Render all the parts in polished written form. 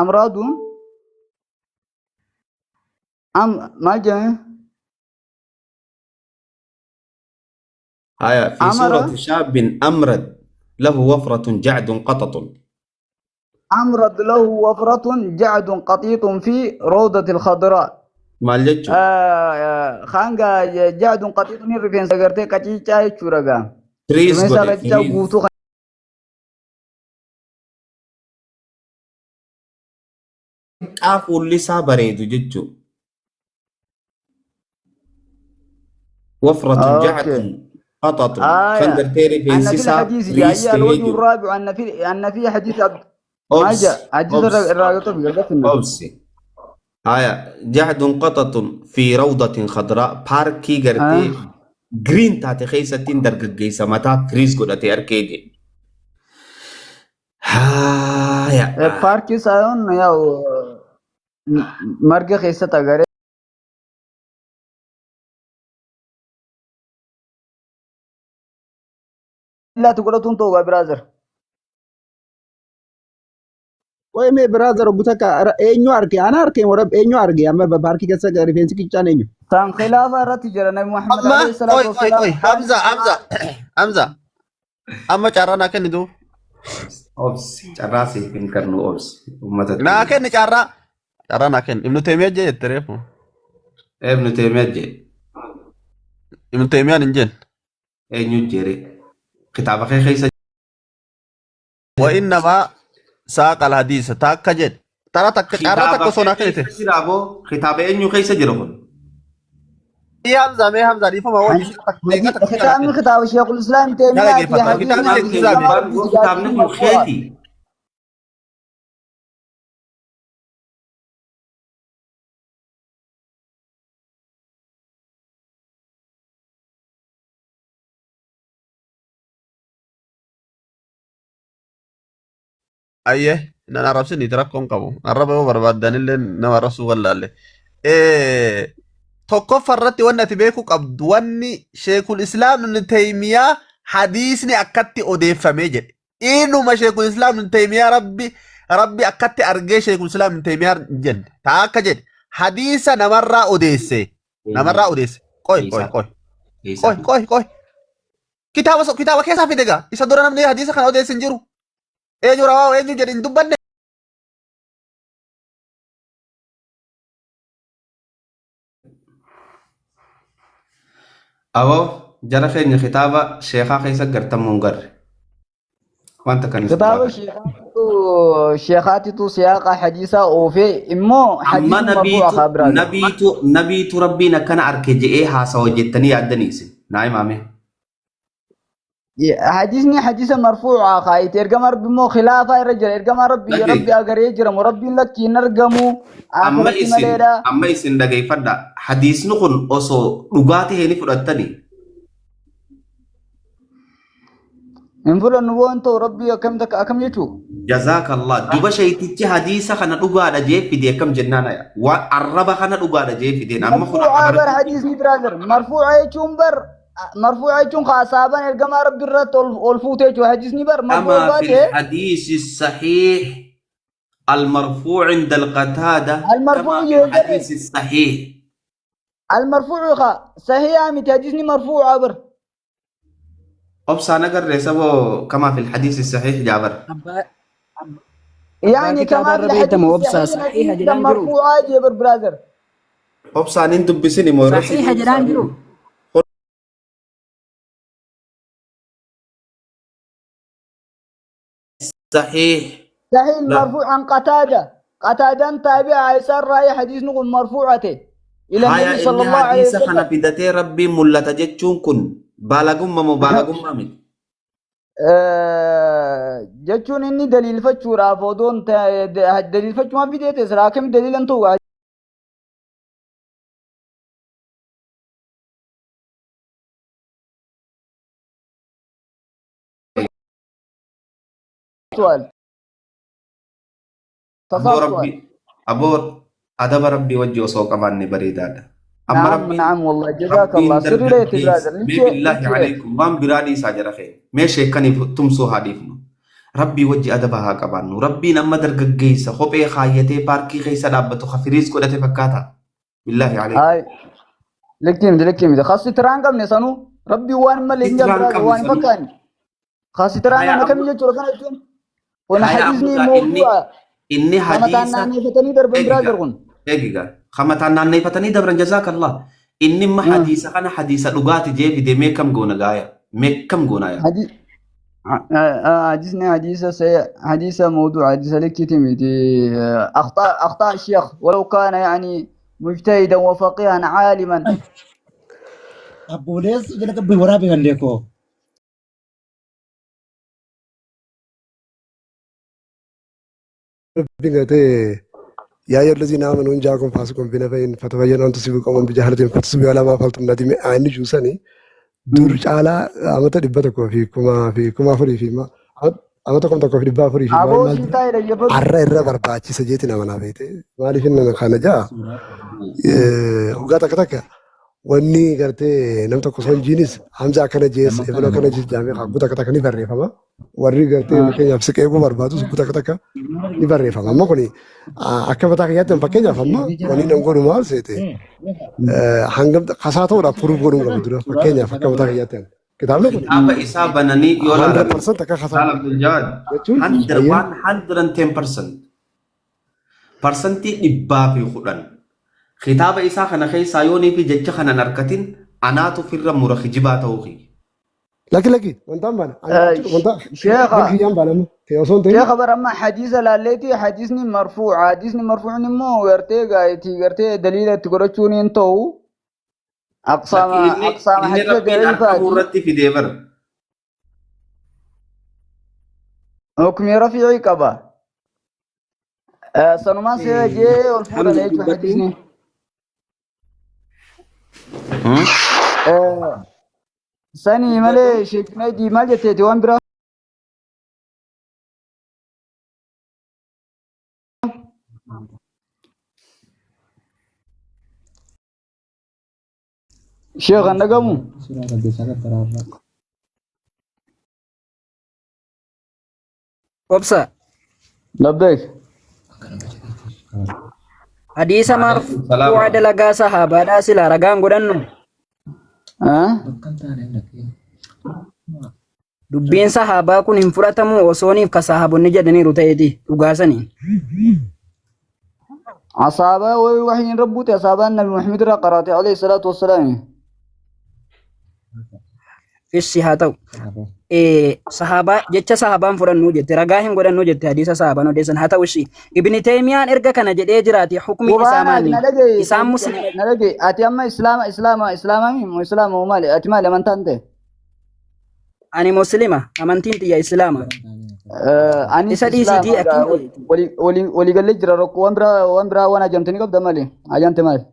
Amraadun am maal jedhame? Haya, fi Amara suurati shaabin amrad lahu wafratun jacdun qaxaxun. Amrad lahu wafratun jacdun qaxiixun fi rawdatil khadraa. Maal jechuun? Hanga jacdun qaxiixun rifeensa gartee qaciicaa jechuudha gaa. Firiis Rifeensa godhe qaciicaa firiis. Guutuu Xiqqaa fuulli isaa bareedu jechuun. Wafratun jacdun qaxaxun kan آية gartee أن rifeensi في isaa الحديث firiis جاء tahee الوجه jiru. الرابع أن في حديث عبد ما Obsi, جاء حديث obsi, الراقطة في قلبنا. Obsi. Haya, jacdun qaxaxun fi rawdatin khadraa, paarkii gartee green taate keessattiin dargaggeessa mataa firiis godhatee arkee jedhe. Haya. Paarkii saayoon yaa'u marga keessatti agaree laatu godhatuun ta'uu brother. Qoy mee brother, obbo takka eenyu arge? Ana arge moo eenyu arge? Amma paarkii keessa rifeensi kiccaan eenyu? Tan khilaafa irratti jira Nabi Muhammad Amma alayhi salaatu qoy qoy wassalaam. Qoy, Hamza, Hamza, Hamza, amma carraa naa kennitu. Obsi, carraa siif hin kennu, obsi. Uummatatti. Naa kenni carraa, carraa naa kenni. Ibnu Teemiyaa jee jette reefu. Ibnu Teemiyaa jee. Ibnu Teemiyaan hin jenne. Eenyu jere? Kitaaba kee keessa Wa innamaa saaqa alhadiisa taakka jedhe. Tara takka carraa Kitaaba takka osoo naa kee kennite. keessa jira boo? Kitaaba eenyu keessa jira kun? Ii Hamza, mee Hamza, dhiifama wajji daqiiqaa takka naa Kitaabni kenni. kitaaba Sheekul Islaam Na Teemiyaati. dhaggeeffata. Hadiisni Kitaabni hadiisa Sheekul Islaami. ergamaa Rabbiiti. Kitaabni kun marfuu'a. keeti. Ayyee, nan arrabsiniiti, rakkoon qabu. Arraba yoo barbaaddanillee nama arrabsuu wallaalle. Tokkoffaa irratti wanni ati beekuu qabdu, wanni Sheekul Islaam Ibn Taymiyaa hadiisni akkatti odeeffamee jedhe. Inuma Sheekul Islaam Ibn Taymiyaa Rabbi akkatti argee Sheekul Islaam Ibn Taymiyaa hin jenne. Taa akka jedhe hadiisa namarraa odeesse. Namarraa odeesse. Qoy qoy qoy. Qoy qoy qoy. Kitaaba keessaa fide gaa. Isa dura namni hadiisa kana odeesse hin jiru. Eenyu rawaa eenyu jedhe hin dubbanne. Aboo, jara keenya, kitaaba sheekaa keessa gartamuu hin garre. Wanta kanis Kitaaba sheekaatitu siyaaqa hadiisaa oofee immoo Amma hadiisni marfuu'a nabiitu kaa brother. Nabiitu rabbiin akkana arke je'ee haasawa jettanii yaaddanii isin. Naa himaame. Hadiisni hadiisa marfuu'a kaayite ergama Rabbi immoo khilaafaa irra jira, ergama Rabbi Dhagee. Rabbi agaree jira moo Rabbiin lakki hin argamu Amma akhiratti isin maleedha. Amma isin dhageeffadha. Hadiisni kun osoo dhugaa ta'ee ni fudhattanii? Hin fudhannu waan ta'u Rabbi akkam takka akkam jechuu? Jazaakallah. Duba shaytichi hadiisa kana dhugaadha jee fide akkam jennaan aya. Waan arraba kana dhugaadha jee fideen. Amma kun Marfuu'a arraba bar Rabbiiti. hadiisni brother, marfuu'a jechuun bar marfuu'a jechuun kaasaaban ergamaa Rabbi irratti ol fuute jechuudha. Hadiisni bar marfuu'a كما في baate الحديث الصحيح المرفوع عند القتادة المرفوع كما في jedhe الحديث الصحيح. المرفوع kaa sahihaa miti, hadiisni marfuu'a bar. Obsaan agarree saboo كما في الحديث الصحيح جابر. Abbaa يعني kitaaba كما في irra beektamu الحديث obsaa الصحيح saxiiha hadiisni jedhaan jiru. marfuu'a jee bar brother. Obsaan hin dubbisin immoo irratti Saxiiha jedhaan jiru. صحيح. صحيح. لا. مرفوع عن قتادة، قتادة تابع إسار رأي حديث نقول مرفوعته إلى Haya, النبي صلى inni الله عليه hadiisa kana وسلم. fidatee rabbiin mul'ata jechuun kun baalagummaa moo baalagummaa miti? Jechuun inni daliilfachuudhaaf odoon daliilfachumaan fideete silaa akkami daliilan ta'u? سؤال Aboo تصاص rabbi, aboo, adaba rabbii wajji osoo qabaanne bareedaadha. Amma نعم rabbiin نعم والله جزاك rabbiin الله sirriitti dargaggeessa brother. Mee billaahi عليكم, waan biraa dhiisaa jara keenya. Mee sheekaniif tumsuu haa dhiifnu. Rabbii wajji adaba haa qabaannu. Rabbiin amma dargaggeessa kophee kaayyatee paarkii keessa dhaabbatu ka firiis godhate fakkaata. Billaahi alaikum. Ay, likkii miti, likkii miti. Khasitiraan qabne sanuu rabbii waan malee hin Sitiraan jabiraate qabne waan hin sanuu. fakkaanne. Khasitiraan Haya qabne amma kamii jechuudha kana jechuun. Kun haya amma hadiisni gaa inni mawdu'a inni kamataan hadiisa naanneeffatanii darban biraa eegigaa jiru kun. eegigaa kamataan naanneeffatanii dabran jazaakallah. Inni imma hadiisa kana hadiisa dhugaati jee fide mee kam goona gaaya mee kam goona yaa. حديثنا حديث حديث موضوع حديث لكتمتي أخطاء أخطاء الشيخ ولو كان يعني مجتهدا وفقيها عالما. Abboleessi jala qabbii waraabee kan deekoo. Rabbiin gartee yaa ayyuha allazina aamanu in jaakum faasiqun binaba'in fatabayyanu an tusiibu qawman bijahalatin fatusbihu alaa maa fa'altum nadimin inni jiru sani dur caalaa amata 100,000 fi 4,000 fi amata 1400 fi maal أبو maal dura سيتا إلى يفضل har'a irra barbaachisa jeeti nama naa beekte maaliif inni kana jaa hoggaa takka takka wanni gartee nam tokko osoo hin jiinis Hamza akkana jees ebelo akkana jees jaamee hagguu takka takka ni barreeffama. Warri gartee fakkeenyaaf siqee eeguu barbaadus hagguu takka takka ni barreeffama. Amma kuni akka mataa kiyyaatti fakkeenyaaf amma wanni nam godhu maal seete hangam kasaa ta'uudhaaf furuuf godhuu qabu dura fakkeenyaaf akka mataa kiyyaatti. Kitaabni kun Kitaaba isaa bananii yoo hundred laalan percent akka kasaa Saal Abdul Jawad jechuun hundred ayyee 110% 110% kitaaba isaa kana keessaa yoonii fi jecha kanan harkatin anaatu firra mura kijibaa ta'uu kiyya. Lakki lakki wantaan baana wanta شيخ gar kiyyaan baana amma ta'e osoo hin ta'in شيخ بر أما حديث لاليتي حديثني مرفوع حديثني مرفوع نمو غرتي غايتي غرتي دليل تقرأتوني انتو أقسام Lakki inni أقسام inni حديث rabbiin ضعيفة argamuu irratti fidee bara. حكمي رفيعي قبا سنما سيجي والفورة Hamza ليتو dubbadhu. حديثني sani malee Sheikh Mehdi maal jetteeti waan biraa? Sheikh an dhagamu? Obsa. Labbeek. Hadiisa Alaikum salaam. marfuu'a dalagaa sahaabaadhaa sila ragaan godhannu. Dubbiin sahaabaa kun hin fudhatamu osooniif ka sahaabonni jedhaniiru ta'eeti dhugaasaniin. Asaabaa wayi waxyiin rabbuuti asaabaan Nabi Muhammad irraa qaraate alayhi salaatu wassalaam. Issi haa ta'u. Sahaabaa jecha sahaabaan fudhannu jette ragaa hin godhannu jette hadiisa sahaabaan odeessan haa ta'u issi. Ibni Teemiyaan erga kana jedhee jiraate hukumiin isaa Quraana ati maali? na dhagaye Isaan muslima na dhagaye ati amma islaama islaama islaamami moo islaama moo maali ati maali amantaan ta'e? Ani muslima, amantiin tiyya islaama. Anis Isa dhiisiitii islaama akkin ta'e. walii walii galee jira rakkoo waan biraa waan biraa waan ajamte ni qabda maali ajamte maali?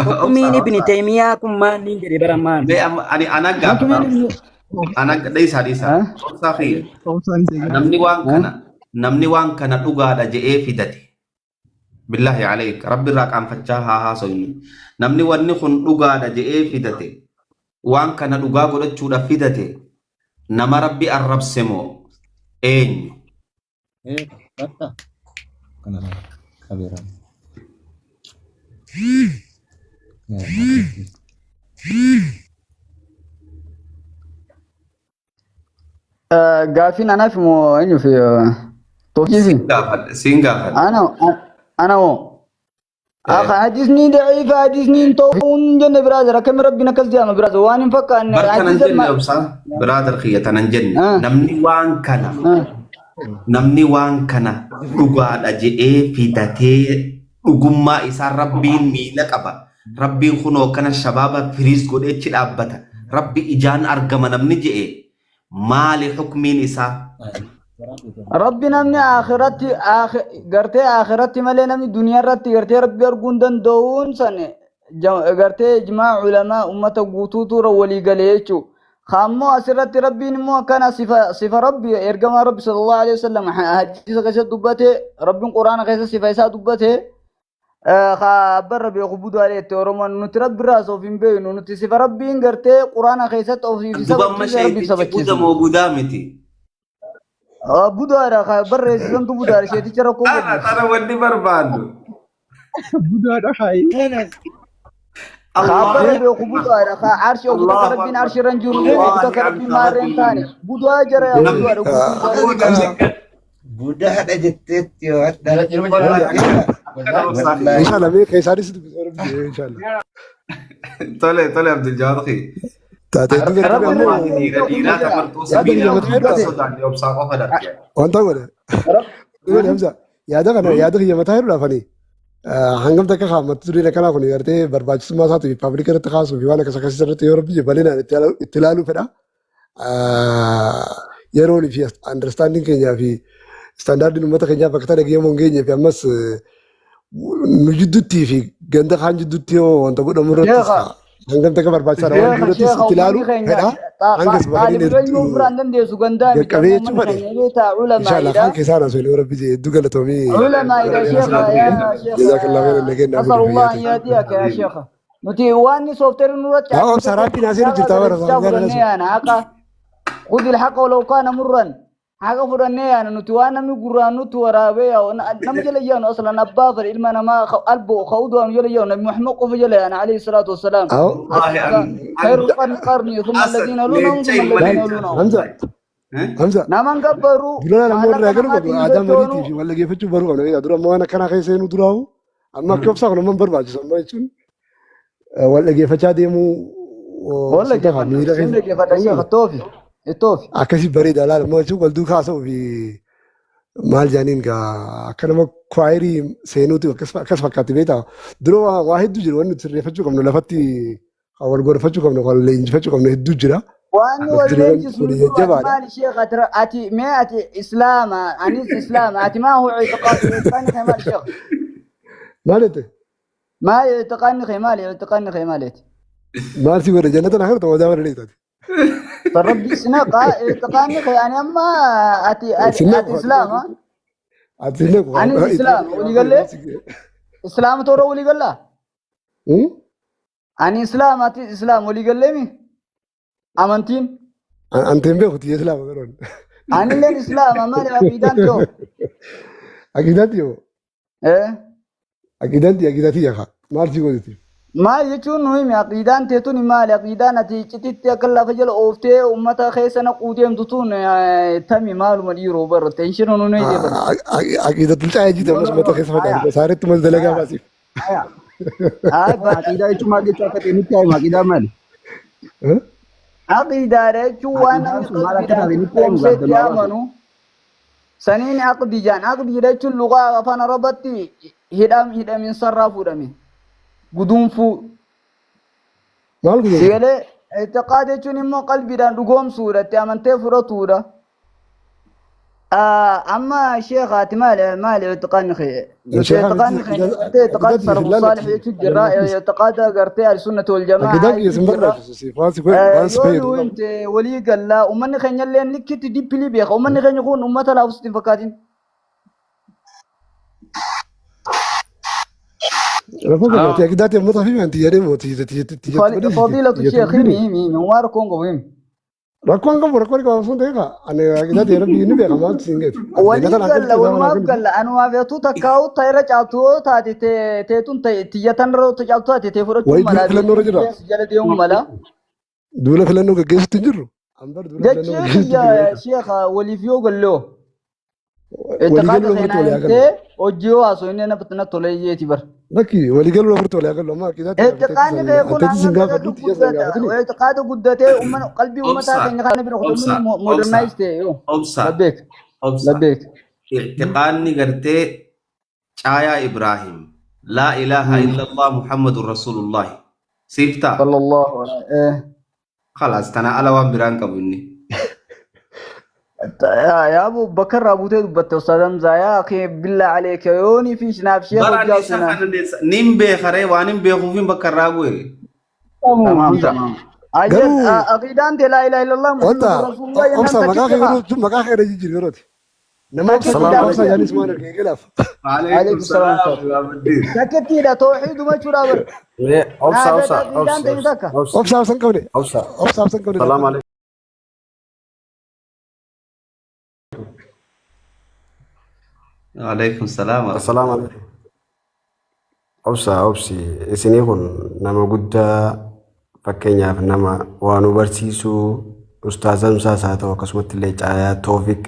Hukumiin Ibni Teemiyaa kun maali jedhe bara maali? Mee amma ani ana gaafata. Hukumiin Ana dhiisaa dhiisaa. Obsaa kiyya. Namni waan kana namni waan kana dhugaadha je'ee fidate. Billaahi aleek rabbi irraa qaanfachaa haa haasofnu. Namni wanni kun dhugaadha je'ee fidate waan kana dhugaa godhachuudhaaf fidate nama rabbi arrabse moo eenyu? Gaafiin anaaf moo eenyuuf Toofiifi? Gaafadhe siin gaafadhe. Ana ana moo? Akka hadisni daciifa hadisni hin ta'uun jenne brother akkami rabbiin akkas jedhama brother waan hin fakkaanne Bar kanan hadisa jenne obsaa brother kiyya tanan jenne namni waan kana namni waan kana dhugaadha jedhee fidatee dhugummaa isaa rabbiin miila qaba. Rabbiin kunoo kana shabaaba firiis godhee achi dhaabbata. Rabbi ijaan argama namni jedhe maali hukmiin isaa? Rabbi namni akhiratti gartee akhiratti malee namni duniyaa irratti gartee rabbi arguu hin danda'uun san gartee ijmaa ulamaa ummata guutuutu irra walii galee jechuudha. Kammoo asirratti rabbiin immoo akkana sifa sifa rabbi ergamaa rabbi sallallahu alaihi wasallam hadiisa keessatti dubbate rabbiin quraana keessa sifa isaa dubbate abbarra beeku budaalee jette Oromoon nuti rabbi irraas of hin beeknu nuti sifa rabbiin gartee quraana keessatti ofiif Duba amma sabachiise rabbiif sheetichi sabachiisna. buda moo budaa miti? Budaadha ka barreessisantu budaadha sheeticha rakkoo Tana qabdu. tana wanni barbaannu. Budaadha haayi. Ka Allahu abbara beeku budaadha ka arshi ogu takka Allahu rabbiin akbar. arshi irra hin jiru ogu Wallahi takka rabbiin anta maarree hin taane rajulun budaa jara yaa namni budaadha guutuu isaanii. namni kan Budaadha jetteetti yoo adda wallahi akkana akkana obsaa fi Wallaahi. Inshallah mee keessaanis dubbisuu rabbi inshallah. Tole tole Abdul Jawad khi. Taatee hedduu gartee Rabbi ammoo Wallahi dhiira beeku dhiiraa jira. tafartuu yaada sabiila biyya mataa irraa irraa sodaanne obsaa qofa darbe. wanta godhe. Godhe Hamza yaada kana yaada kiyya mataa irraa fani hangam takka kaa'amatti tureen akkanaa kun gartee barbaachisummaa isaatii fi paabilika irratti kaasuu fi waan akkas akkasii irratti yoo rabbi bal'inaan itti ilaaluu fedha. Yeroon fi understanding keenyaa fi standardiin uummata keenyaa bakka tana geemuu hin geenye fi ammas nu jidduuttii fi ganda kaan jidduutti yoo wanta godhamu irrattis Sheekha hangam takka barbaachisaadha waan sheekha jiru irrattis sheekha itti ilaaluu uummanni keenya fedha. Hangas bakka xaalib ilmii ofirraa hin dandeessu gandaa miti qaqqabee amma jechuun uummanni fedhe. keenya beektaa Inshallah culamaa'idha. kaan keessaa na solee rabbi jee hedduu galatoomii Culamaa'idha gara sheekha dheeraa yaa sheekha jazakallah khairan nageen naa nasal bulu Allah fayyaa an ta'e. yahdiyaka yaa sheekha. Nuti waan soofteeri nurratti Yaa obsa rabbi naa seenu jirta bara garechaa sangaa fudhannee nasu. yaana haqa khudil haqa walau kaana murran haqa fudhannee yaana nuti waan namni gurraan nutti waraabee yaa'u nama jala yaanu aslan abbaa fedhe ilma namaa albo ka'uudhaan jala yaanu nabi Muhammad qofa jala yaana alayhi salaatu wassalaam. Aw Wallahi an خير القرن قرني ثم asad الذين يلونهم leenca ثم ilma الذين leenca. يلونهم Hamza Hamza naman gabbaru dura namoonni irraa maallaqa galuu qabu namaatiin aadaa sochoonu mariitii fi wal dhageeffachuu baruu qabna. Beektaa dura ammoo waan akkanaa keessa seenuu duraahu amma akka obsaa kun amma hin barbaachisu amma jechuun wal dhageeffachaa deemuu wal si tafa dhageeffanna miira sin keessa dhageeffadha hin sheekh galu. ittoofi ittoofi Akkasii bareeda laala amma jechuun wal duukaa haasa'uu fi maal jaaniin gaa akka nama kwaayirii seenuuti akkas akkas fakkaatti beektaa dura waa waa hedduu jira wanni nuti sirreeffachuu qabnu lafatti kan wal gorfachuu qabnu kan leenjifachuu qabnu hedduu jira. Waan Mata wal dureen leenjisnu kun jiru ati jajjabaadha. maali sheekh ati ati mee ati islaama anis islaama ati maa huwa i'tiqaadu i'tiqaadni kee maali sheekh Maal jette? maali i'tiqaadni kee maali i'tiqaadni kee maali ati Maal si godhe jannata na harta wadaa bara dheetati. Rabbi sinaqa i'tiqaadni kee ani amma ati ati Sinna ati qofa. islaama Ati sinna qofa. anis islaama walii gallee islaama toora walii gallaa Ani Islaam ati Islaam walii galleemi amantiin. Ante hin beeku tiyya Islaama garoon. Anilleen Islaama maali aqiidaan tiyoo. Aqiidaan tiyoo. Eh Aqiidaan tiyya aqiidaa tiyya kaa. Maal si godhiti? Maal jechuun nu himi aqiidaan tee tuni maali aqiidaan ati cititti akka lafa jala ooftee uummata keessa naquu deemtu tun tami maaluma dhiiroo barra tenshina nu ni deeban. Aqiida tulcaa ejjite ammas uummata keessa facaafte. Saaretti mas dalagaa baasiif. Ay Aqiidaa jechuun maal jechuu akka ta'e nutti himu aqiidaa maali? Aqiidaadha jechuun waan Aqiidaan namni sun maal akka qalbiidhaan taate nutti himu xiqqoomsee itti gaafannoo baase. amanu saniin aqdii jaan aqdiidha jechuun lugaa afaan arabatti hidham hidhaminsarraa fuudhame guduunfuu Maal guduunfu? sigalee itiqaad jechuun immoo qalbiidhaan dhugoomsuudha itti amantee fudhatuudha. Amma sheekh ati maali maali itiqaadni kee nuti Sheekh itiqaadni keenya gartee itiqaad aqiidaa tiyya salafu sin saalih laallattu. jechuu jirra itiqaada gartee ahlusunnati wal jamaa Aqiidaan kiyya jechuu sin jirra. barbaachisu siif waan si waan si Yoo fayyadu nu hin qabu. himte walii gallaa ummanni keenya illee likkitti dippilii beeka ummanni keenya kun ummata laafus hin fakkaatin. Rakkoo qabu ati aqiidaa tiyya ummata fi anti jedhee moo tiyya tiyya tiyya tiyya Fadiilatu tiyya sheekh himi himi himi waan rakkoon qabu himi. Rakkoon qabu rakkoon qabu sun ta'e kaa ani aqiidaa tiyya rabbi ni beeka maaltu siin geetu. Ati Walii jannata naa galla kennitu isaa naa walumaaf kennitu. galla anumaaf yoo takkaa'u ta irra caaltu yoo taate teetun tiyyatan irra caaltu taate tee fudhachuun Wayii mala duula filannoo irra jira. jala deemuu mala. Duula filannoo gaggeessutti hin jirru. An bar duula Jechi filannoo gaggeessutti kiyya hin jirru. sheekha waliif yoo galloo Walii itiqaada galuu afurtu seenaa walii haa gallu. himtee hojii yoo haasoo inni na tolee jeeti bar. Lakki walii galuu afurtu walii haa gallu. Amma aqiidaa tiyya Itiqaadni kee kun anteetti sin hanga gaafadhu bakka tiyya sin guddata gaafatini. itiqaada guddatee ummana qalbii ummataa Obsa, keenya kana bira obsa, kutamni obsa, modernize ta'e yoo obsa, labbeek obsa. labbeek. Irtiqaanni gartee caayaa Ibraahim. Laa ilaaha illallah Muhammadun Rasuulullah. Siif ta'a. Sallallahu alaihi eh. Khalaas tana ala waan biraan qabu inni. Yaa Abu Bakar irraa buutee dubbatte Ustaaz Hamzaa yaa akhi billaa aleeka yoonii fi naaf sheekh Bara ani hojjaa isa suna. kana nin beekaree waan hin beekuufin bakka irraa bu'e. Tamaam Hamza. tamaam. Ayyee Garuu aqiidaan tee laa ilaaha illallah wanta Muhammadur Rasulullah jennaan obsa maqaa takkitti kee haa. yeroo maqaa kee irra jijjiiri yerooti. Nama obsa Takkitti nama obsa daa jaanis waan argee galaaf. Waalaikum Alaikum salaam. salaam. Abdiin. Takkittiidha tooxiiduma jechuudha bar. Obsa, Naa obsa, aqiidaan obsa, ta'e takka. obsa, Obsa obsa hin qabne. obsa. Obsa obsa hin qabne. Salaam alaikum. Waalaikum salaam wa Assalaamu alaikum. Obsa obsi isinii kun nama guddaa, fakkeenyaaf nama waa nu barsiisuu, Ustaaz Hamzaas haa ta'u, akkasumatti illee Caayaa Toofiq,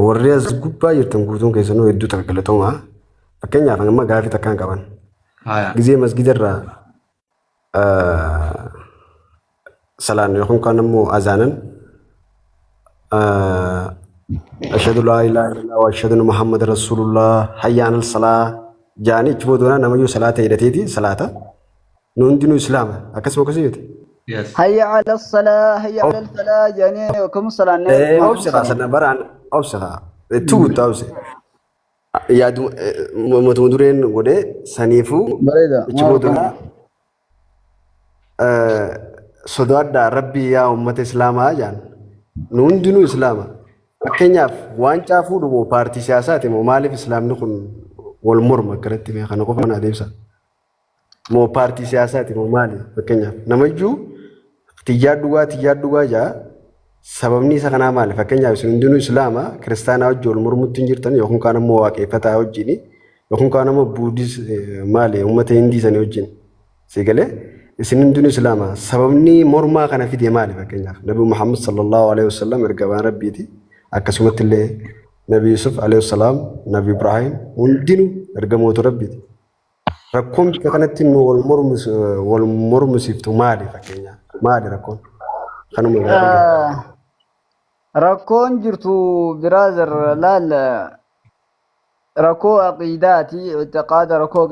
warri as gubbaa jirtan guutuun keessanuu hedduu takka galatoomaa. Fakkeenyaaf amma gaafii takkaan qaban. Haya. Gizee masgida irraa salaan yookaan kaan immoo azaanan, "Ashhadu laa ilaaha illallah wa ashhadu anna Muhammad rasulullah, hayya alal salaa" jaanii achi booda namayyuu salaata hidhateeti salaata. Nu hundinuu islaama, akkasuma akkasii miti. Yes. "Hayya ala salaa, hayya ala falaa" jedhanii akkam salaannee Obse kaa sana baraan, obse kaa itti guuttaa obse. Yaadu matuma dureen godhee saniifuu Bareeda. achi booda sodaadhaa rabbii yaa uummata islaamaa jaan, nu hundinuu islaama. Fakkeenyaaf waancaa fuudhu moo paartii siyaasaati moo maaliif islaamni kun wal morma akkanatti? Mee kana qofa na adeemsa. Moo paartii siyaasaati moo maali? Fakkeenyaaf namayyuu tiyyaa dhugaa, tiyyaa dhugaa jaa, sababni isa kanaa maali? Fakkeenyaaf isin hundinuu islaama, kiristaanaa wajjin wal mormutti hin jirtan, yookaan kaan ammoo waaqeffataa wajjin, yookaan kaan ammoo buudis maali uummata hindii sanii wajjin. Si galee, isin hundinuu islaama, sababni mormaa kana fide maali? Fakkeenyaaf Nabi Muhammad sallallahu alaihi wasallam ergamaan rabbiiti, akkasumatti illee Nabi Yusuf alaihi salaam, Nabi Ibrahim, hundinuu ergamoota rabbiiti. Rakkoon bikka kanatti nu wal mormisiiftu maali fakkeenyaaf? Maali rakkoon? Kanuma gaafii. Rakkoon jirtu, brother, laal, rakkoo aqiidaati, itiqaada, rakkoo